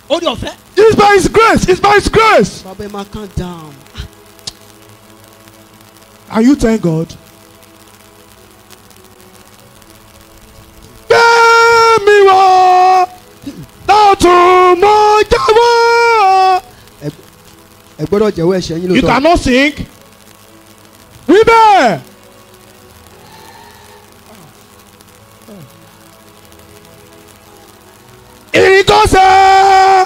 Oore ọ̀fẹ́. It's by His grace. It's by His grace. Bàbá ẹ máa calm down. And you thank God. Gbé mi wá látún mọ́ jẹ́wọ́. Ẹ gbọ́dọ̀ jẹ́wọ́ ẹ̀ṣẹ̀ yín You lóòótọ́. cannot sing. Wí bẹ́ẹ̀. Ìkọsẹ̀.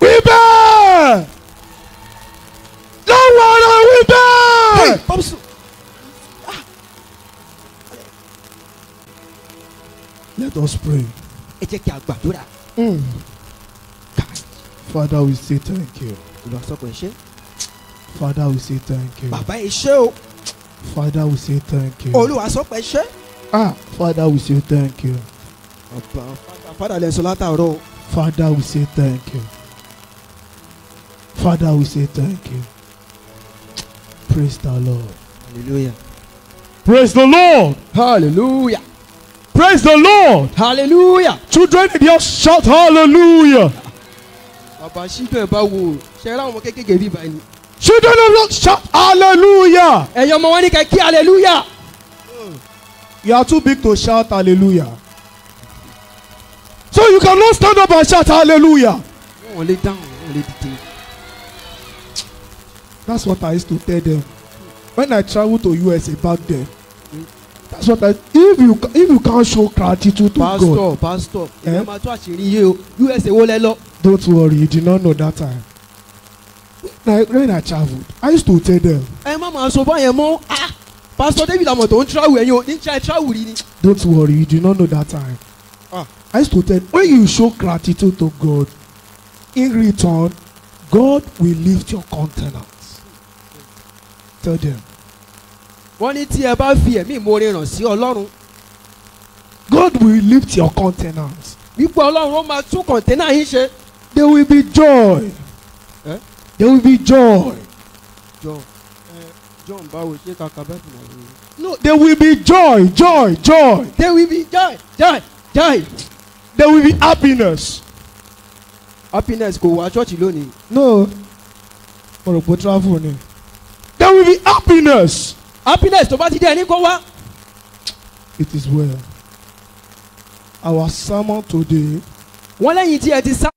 Wí bẹ́ẹ̀. Lọ́wọ́ ara wí bẹ́ẹ̀. Popsu. Let us pray. Ẹ jẹ́ kí a gbàdúrà. Father, we say thank you. Olúwa sọ pé ẹ ṣé. Father, we say thank you. Bàbá ẹ ṣé o. Father, we say thank you. Olúwa sọ pé ẹ ṣé. Ah, Father, we say thank you. Bàbá Father lẹ sọ látàárọ̀ o. Father, we say thank you. Father, we say thank you. Praise the Lord. Hallelujah. Praise the Lord. Hallelujah. Praise the Lord. Hallelujah. Children in the house, shout hallelujah. Bàbá ṣídùn ẹ̀ bá wo ṣe ráwọn ọmọ kéékèèké bí báyìí ni. Children of the house, shout hallelujah. Ẹ̀yin ọmọ wọn ní kẹ́ kí hallelujah. You are too big to shout hallelujah. So you cannot stand up and shout hallelujah. Wọ́n lè dáhùn, wọ́n lè dìde. That's what I used to tell them. When I traveled to USA back then, that's what I. If you can't show gratitude to God, Pastor, pastor, Eh? èmi máa tó àṣírí yé o. USA wo lẹ lọ? Don't worry, you did not know that time. When I traveled, I used to tell them, Ẹ má máa sọ báyẹn mọ́. Ah! Pastor David àmọ̀ tó ń travel ẹ̀yin o, ní ṣe travel rí ni. don't worry, you did not know that time. Ah. I used to tell when you show gratitude to God, in return, God will lift your countenance. Tell them, Wọ́n ní tí ẹ bá fi ẹ̀mí ìmoore ràn sí Ọlọ́run. God will lift your countenance. Wípé Ọlọ́run ó máa tún kọ̀ǹténà yín ṣe. There will be joy. Eh? There will be joy. John John báwo ṣe kàkà bẹ́ẹ̀ fún mi. No, there will be joy, joy, joy. There will be joy, joy, joy. There will be happiness. Happiness kò wá ṣọ́ọ̀ṣì lónìí. No. Mo rò pé travel ni. There will be happiness. Happiness tó bá ti dé ẹni kó wá. It is well. Our sermon today Wọ́n lẹ́yìn tí ẹ ti sá.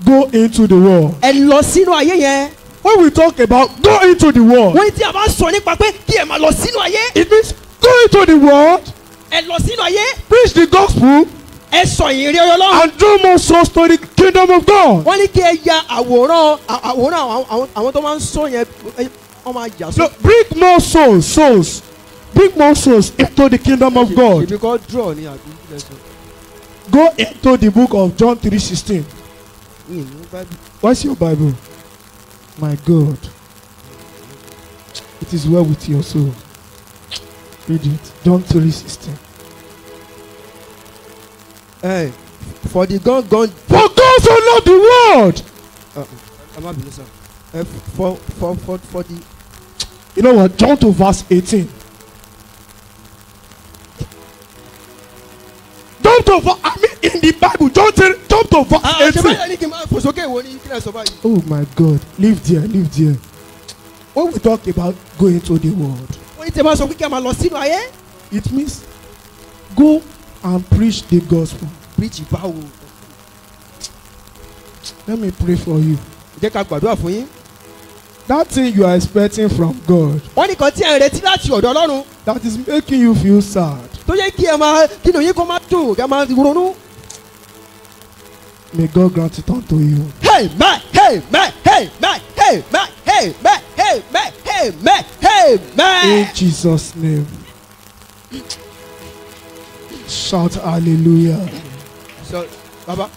Go into the world. Ẹ lọ sínú ayé yẹn. When we talk about go into the world, Wọ́n ní tí a bá sọ nípa pé kí ẹ máa lọ sínú ayé. it means go into the world, Ẹ lọ sínú ayé. preach the gospel, Ẹ sọ ìyìn rere Ọlọ́run. and draw more souls to the kingdom of God. Wọ́n ní kí ẹ ya àwòrán àwòrán àwọn tó máa ń sọ yẹn wọ́n máa yà So sọ. bring more souls, souls, bring more souls into the kingdom of God. Èmi kọ́ draw ni àbí kí lẹ sọ. Go into the book of John 3:16. Mi ì ní Bible. Where's your Bible? My God. It is well with your soul. Read it. John 3:16. For the gun gun. For God so loved the world. Ẹ má bínú sá. For the. You know what? John 2 verse 18. John 2 verse, I mean in the Bible. John 3, John 2 verse Ṣé 18. báyìí ní kí n máa fò sókè wo ni kí lẹ sọ báyìí. Oh my God. Live there, live there. When we talk about going to the world, Wọ́n ní tí ẹ máa sọ pé kí ẹ máa lọ sínú ayé. it means go and preach the gospel. Preach báwo? Let me pray for you. Jẹ́ ká gbàdúrà fún yín. That thing you are expecting from God, Wọ́n ní kan tí ẹ ń retí láti ọ̀dọ̀ Ọlọ́run that is making you feel sad, tó yẹ kí ẹ máa kí ni òye kó máa dùn kí ẹ máa ronú. may God grant it unto you. Amen, amen, amen, amen, amen, amen, amen, amen. In Jesus' name. Shout hallelujah. So, Baba.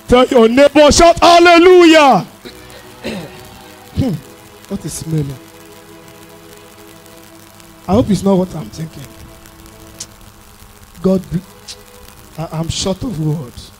Tell your neighbor, shout hallelujah. What is smelling? I hope it's not what I'm thinking. God, I'm short of words.